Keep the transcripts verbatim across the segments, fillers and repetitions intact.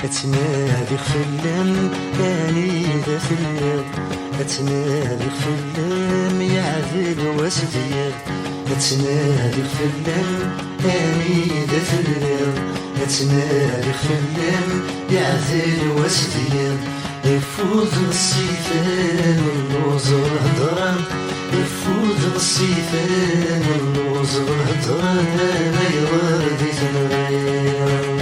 Ad ttnadiɣ fell-am anida telliḍ, ad ttnadiɣ fell-am yeɛdel wass d yiḍ. Ad ttnadiɣ fell-am anida telliḍ, ad ttnadiɣ fell-am yeɛdel wass d yiḍ. Ifud ɣeṣṣifen lluẓ lhedra, ifud ɣeṣṣifen lluẓ lhedra, ma ayɣer di tenɣiḍ?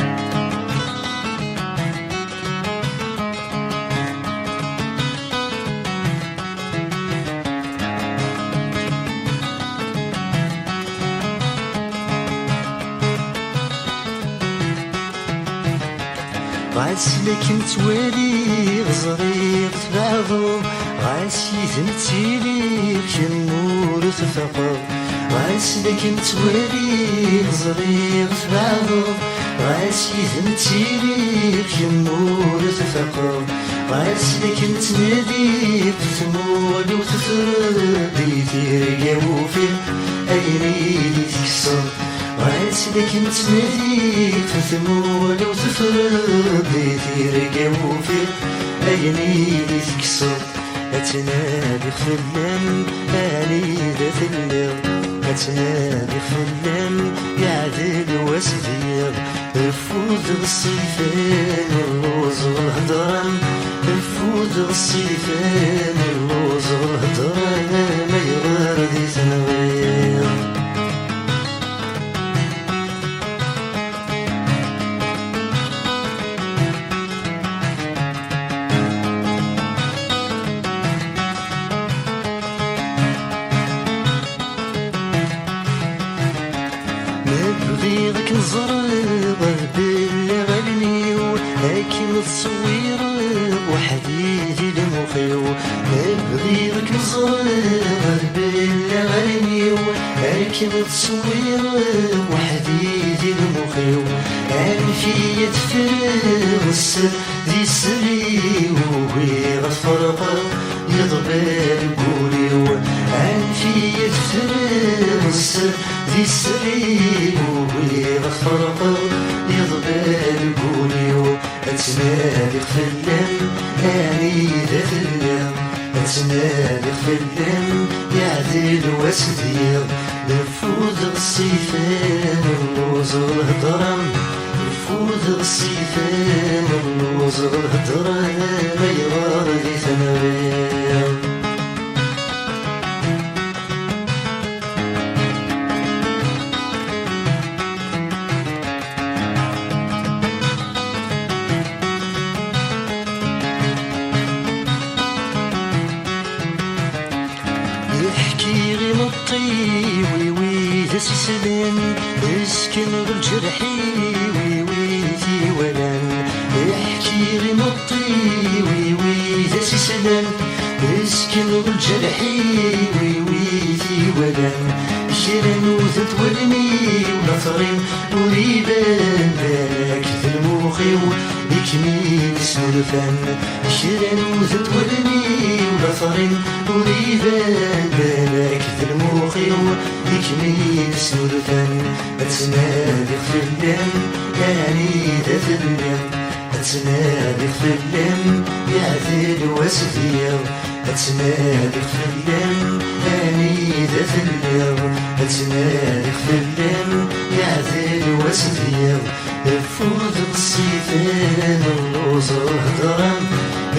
Ɣas la kem-ttwaliɣ, ẓriɣ tbeɛdeḍ. Ɣas yid-m ttiliɣ, kemm ur tfaqeḍ. Ɣas la kem-ttwaliɣ, ẓriɣ tbeɛdeḍ. Ɣas yid-m ttiliɣ, kemm ur tfaqeḍ. Ɣas la kem-ttnadiɣ, tmuɣli-w tefreḍ di tirga ufiɣ ayen i d-tekkseḍ. Ɣas la kem-ttnadiɣ, tmuɣli-w tefreḍ di tirga ufiɣ ayen i d-tekkseḍ. Ad ttnadiɣ fell-am anida telliḍ, ad ttnadiɣ fell-am yeɛdel wass d yiḍ. Ifud ɣeṣṣifen lluẓ lhedra, ifud ɣeṣṣifen lluẓ lhedra, ma ayɣer di tenɣiḍ? Ma bɣiɣ ad kem-ẓreɣ, ad bellaɣ allen-iw, ad kem-ttṣewwireɣ weḥd-i di lmux-iw. Ma bɣiɣ ad kem-ẓreɣ, ad bellaɣ allen-iw, ad kem-ttṣewwireɣ weḥd-i di lmux-iw. Anef-iyi ad ffreɣ sser di sser-iw, ugiɣ ad ferqeɣ yeḍbel deg wul-iw. Anef-iyi ad ffreɣ sser di sser-iw, ugiɣ ad ferqeɣ yeḍbel deg wul-iw. Ad ttnadiɣ fell-am anida telliḍ, ad ttnadiɣ fell-am yeɛdel wass d yiḍ. Ifud ɣeṣṣifen lluẓ lhedra, ifud ɣeṣṣifen lluẓ lhedra, ma ayɣer di tenɣiḍ? Iḥki imeṭṭi-iw i wid as-islan, isken d lǧerḥ-iw i wid t-iwalan. Iḥki imeṭṭi-iw i wid as-islan, isken d lǧerḥ-iw i wid t-iwalan. Kra n udad wallen-iw la tɣin, ur iban balak d lmux-iw i kem-id-isnulfan. Kra n udad wallen-iw la tɣin, ur iban balak d lmux-iw i kem-id-isnulfan. Ad ttnadiɣ fell-am anida telliḍ, ad ttnadiɣ fell-am yeɛdel wass d yiḍ. Ad ttnadiɣ fell-am anida telliḍ, ad ttnadiɣ fell-am yeɛdel wass d yiḍ. Ifud ɣeṣṣifen lluẓ lhedra,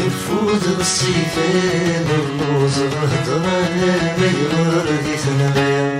ifud ɣeṣṣifen lluẓ lhedra, ma ayɣer di tenɣiḍ?